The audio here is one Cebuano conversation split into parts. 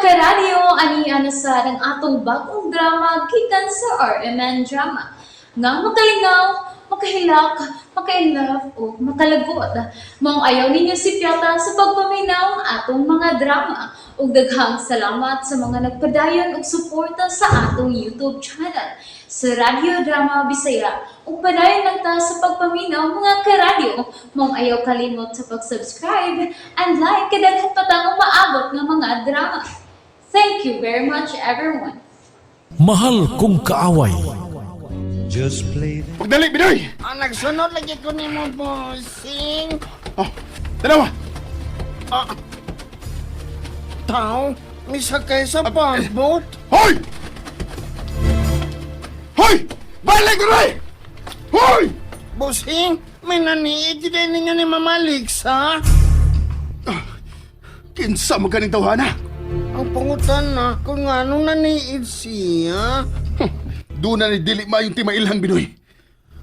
Karadyo, ani ana sa ang atong bagong drama gikan sa RMN Drama. Nga makalingaw, makahilak, maka-inlove o makalagot. Maong ayaw ninyo sipyata sa pagpaminaw ang atong mga drama. Ug daghang salamat sa mga nagpadayon og suporta sa atong YouTube channel sa Radyo Drama Bisaya. Ug padayon lang ta sa pagpaminaw, mga karadyo. Maong ayaw kalimot sa pag-subscribe and like kay daghan pa tang umaabot nga mga drama. Thank you very much, everyone. Mahal Kong Kaaway. Just play the Pagdali, Binoy! Ah, nagsunod lagi ko ni mo, bossing. Oh, dalawa! Ah, tao, misakay sa pagboat. Hoy! Hoy! Balik, Binoy! Hoy! Bossing, may naniid din ninyo ni Mama Lixa. Kinsa maganing tawhana? Ang pangutan na kung anong naniid siya. Doon na ni dili maayong timailhan, Binoy.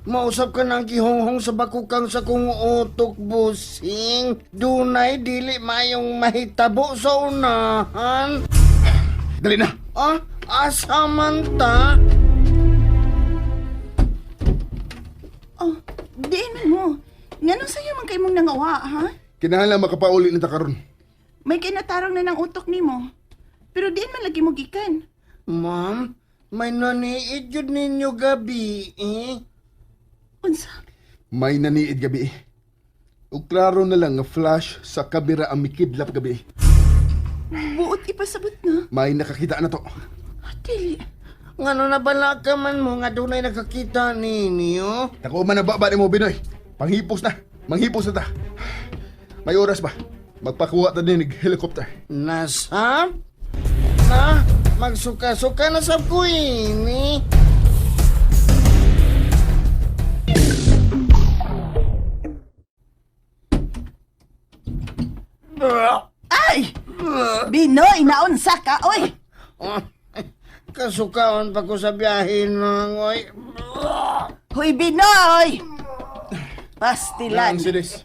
Mausap ka ng gihonghong sa bakukang sa kong utok, bossing. Dunay dili mayong mahitabo sa unahan. Dali na! Ah, asa man ta? Oh, diin man mo. Ngano sa'yo man kay mong nangawa, ha? Kinahanglan makapauli na ta karon. May kinatarong na ng utok nimo. Pero diin man lagi mo gikan. Ma'am, may naniid yun ninyo gabi eh. Unsa? May naniid gabi. Ug klaro na lang nga flash sa kamera ang mikidlap gabi. Buot ipasabot na. May nakakita na to. Ah, dili. Ngano na bala ka man mo nga dunay nakakita ninyo? Tako man na ba ba nimo, Binoy? Panghipos na. Manghipos na ta. May oras ba? Magpakuha ta din og helicopter. Nasab? Na, magsuka-suka na sab ko ini. Ay! Binoy, naunsa ka, oy! Kasukaon pa ko sa biyahe nang oy. Hoy, Binoy! Pastilan. Nang sinis.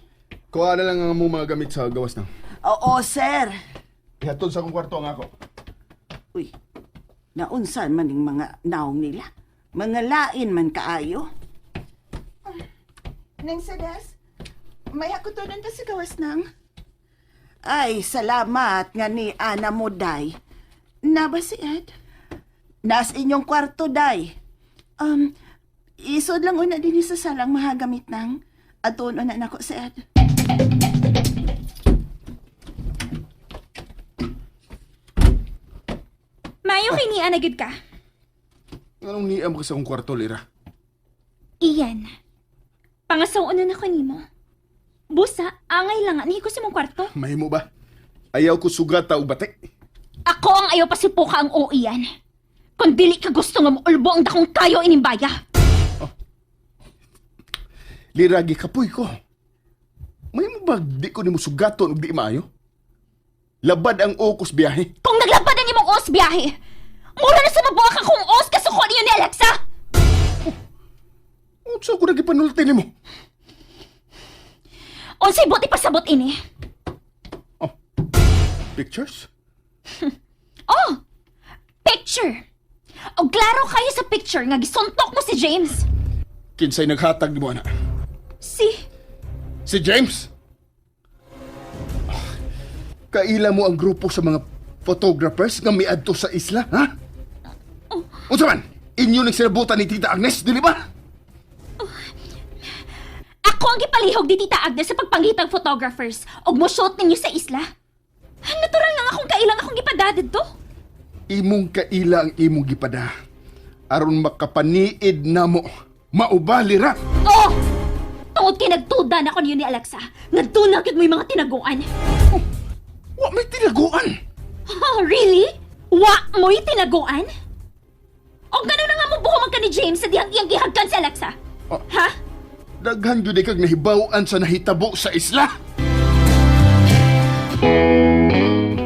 Kuha na lang ang among mga gamit sa gawas na. Oo, sir. Ihatod sa akong kwarto ang ako. Uy, naunsan man yung mga naong nila. Mga lain man kaayo. Nang sadas, may hakutonan ta sa gawas nang. Ay, salamat nga ni Ana mo, Day. Naba si Ed? Nas inyong kwarto, Day. Isod lang una din sa salang mahagamit nang. Atuon una nako si Ed. Mayo kay ni Ana gud ka. Anong niam ka sa akong kwarto, Lira? Iyan. Pangasaw na ko nimo. Busa, angay lang ani ko sa mong kwarto. Mahimo ba? Ayaw ko sugata og bati. Ako ang ayaw pasipuka ang o iyan. Kung dili ka gusto nga muulbo ang dakong kayo inimbaya. Lira, gikapoy ko. Mahimo ba di ko nimo sugaton og di maayo? Labad ang okos biyahe. Kung naglabad ang imong os biyahe, mura na sa mabuak akong os kasuko niyo ni Alexa. Unsa ko nagipanulti nimo? Unsay buti pasabot ini? Oh. Pictures? Oh, picture. O klaro kayo sa picture nga gisuntok mo si James. Kinsay naghatag nimo ana? Si Si James? Kaila mo ang grupo sa mga photographers nga miadto sa isla, ha? Unsa man? Inyo ning sinabutan ni Tita Agnes, dili ba? Ako ang gipalihog ni Tita Agnes sa pagpangitag photographers og mo shoot ninyo sa isla. Natural lang akong kailang akong gipadadid to. Imong kaila ang imong gipada. Aron makapaniid namo, maubali ra. Oh! Tungod kay nagtuda na ko niyo ni Alexa, nga doon na gyud mo'y mga tinaguan. Wa may tinaguan. Oh, really? Wa mo'y tinaguan? O gano'n na nga mo buho man ka ni James sa dihang iyang gihagkan si Alexa? Oh. Ha? Daghan gyud kag nahibaw-an sa nahitabo sa isla.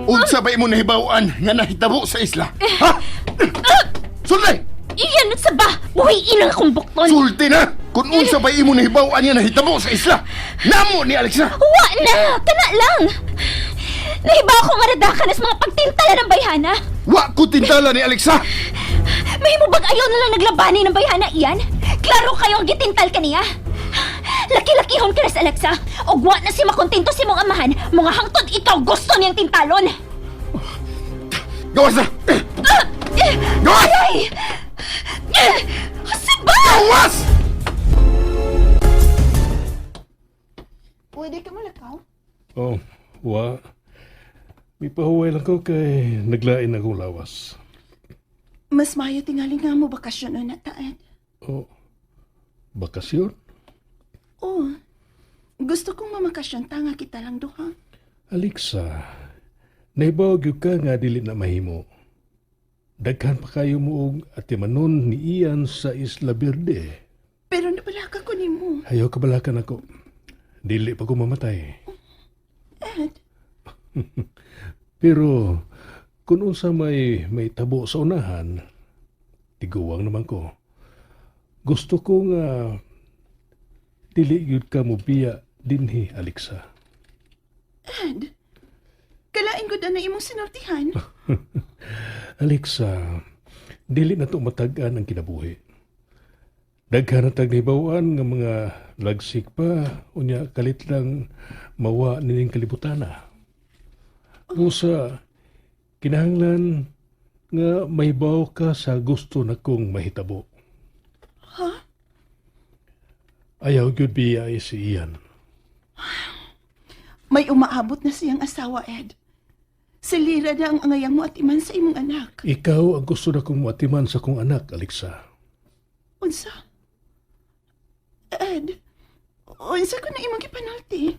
Unsa ba imo nahibaw-an nga nahitabo sa isla? Ha? Sulti! Iyan sa ba? Buhay ilang akong bukton. Sulti na! Kung unsa ba imo nahibaw-an nga nahitabo sa isla? Namo ni Alexa! Wa na! Kana lang! Nahibaw ko nga nadakan sa mga pagtintala ng bayhana. Wa ko tintala ni Alexa! Mahimo bag ayaw na lang naglabani ng bayhana iyan? Klaro kayo ang gitintal kaniya. Laki-lakihon ka na sa Alexa. Og wa na si makontento si mong amahan, mga hangtod ikaw gusto niyang tintalon. Gawas na! Gawas! Aray! Siba! Gawas! Pwede ka malakaw? Oh, wa. May pahuway lang ko kay naglain akong lawas. Mas maayo tingali nga mo bakasyon na ta, Ed. Oh, bakasyon? Oo. Gusto kong mamakasyon ta nga kita lang duha. Alexa, naibaw gyud ka nga dili na mahimo. Daghan pa kayo mo og atimanon ni Ian sa Isla Verde. Pero nabalaka ko nimo. Ayaw kabalakan ako. Dili pa ko mamatay. Ed, Pero kung unsa may may tabo sa unahan, tiguwang naman ko. Gusto ko nga dili gyud ka mobiya dinhi, Alexa. Ed. Kalain ko na imong sinultihan. Alexa, dili na to matag-an ang kinabuhi. Daghan na tag nahibaw-an nga mga lagsik pa, unya kalit lang mawa nining kalibutana. Busa, kinahanglan nga mahibaw ka sa gusto na kong mahitabo. Ha? Ayaw gyud biya si Ian. May umaabot na siyang asawa, Ed. Si Lira na ang angayang mo at iman sa imong anak. Ikaw ang gusto na kong muatiman sa kong anak, Alexa. Unsa? Ed, unsa ko na imong gipanulti?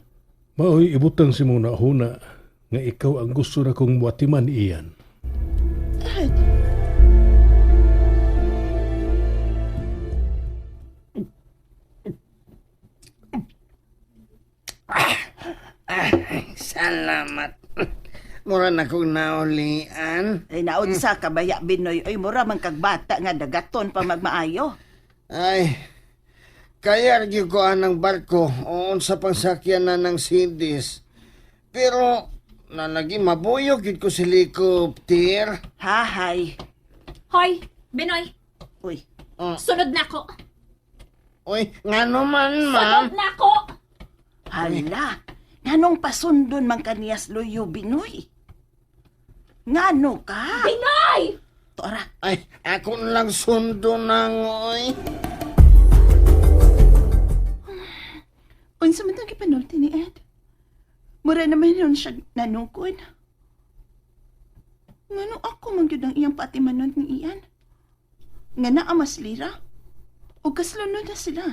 Maoy ibutang si mong nahuna nga ikaw ang gusto na kong muatiman, Ian. Ed, Salamat. Mura na kong naulian. Ay naunsa ka baya Binoy oy mura man kag bata nga dagaton pa magmaayo. Ay, kaya gyud ko anang barko o unsa pang sakyan na ng CDs. Pero nalagi mabuyog gyud ko sa helicopter. Hahay. Hoy, Binoy, Uy, sunod na ako. Uy, ngano man, ma'am? Sunod na ako. hala. Nganong pasundon man kaniyas luyo Binoy? Ngano ka? Binoy! Tora, Ay, ako na lang sundo nang, oy. unsa man tong gipanulti ni Ed? Mura naman nun siya nanukod. Ngano ako man gyud ang iyang patimanon ni Ian? Nga naa mas lira? O kaslunod na sila.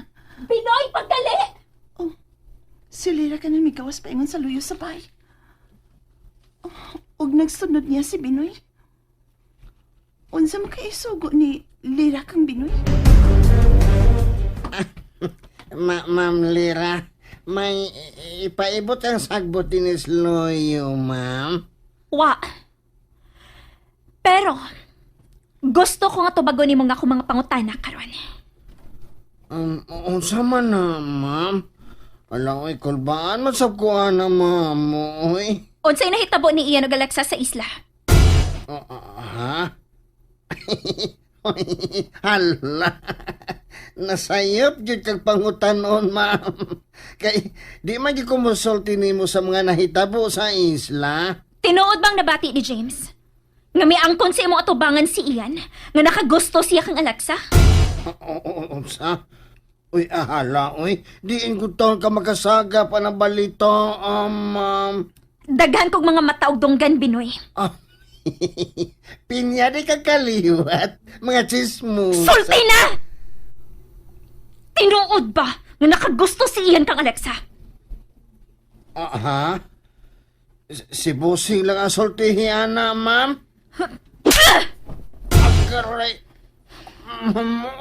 Binoy, pagdali! Oh, si Lira ka nang migawas paingon sa luyo sa bay. Oh, ug nagsunod niya si Binoy. Unsa man kay isugo ni Lira kang Binoy? Ma'am Lira, may ipaibot ang sagbot ni Loyo, ma'am. Wa. Pero, gusto ko nga tubagon nimo nga akong mga pangutana karon. Unsa man na, ma'am? Ala, oy, kulbaan man sab ko ana, ma'am, oy. Unsay nahitabo ni Ian ug Alexa sa isla? Oh, ah, ha? Hala. Nasayop jud kag pangutanon, ma'am. Kay di man gyud ko mosulti nimo sa mga nahitabo sa isla. Tinuod bang nabati ni James? Nga miangkon sa imong atubangan si Ian? Nga nakagusto siya kang Alexa? Oo, unsa? Uy, ahala, uy. Diin ko taon ka makasaga pa ng balita, ma'am. Daghan kog mga mata og dunggan, Binoy. Ah, pinya di ka kaliwat. Mga chismosa. Sulti na! Tinuod ba nga nakagusto si Ian kang Alexa? Ah, ha? Si Busing lang ang sultihi, ana, ma'am. Agaray.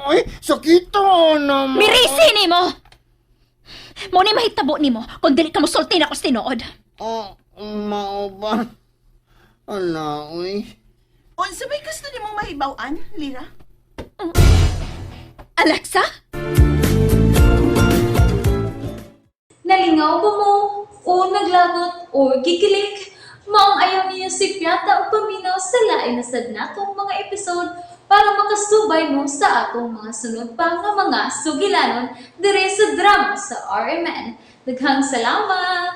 Uy, sakito na, ma'am. Mirisi nimo! Mo ni mahitabo nimo kung dili ka mosulti na ko sa tinuod. Oh, mao ba? Ala, uy. Unsa may gusto nimong mahibaw-an, Lira? Alexa? Nalingaw ba mo? O naglagot? O gikilig? Maong ayaw niyo sikyata o paminaw sa lain na sad natong mga episode para makasubay mo sa atong mga sunod pa nga mga sugilanon dire sa drama sa RMN. Daghang salamat!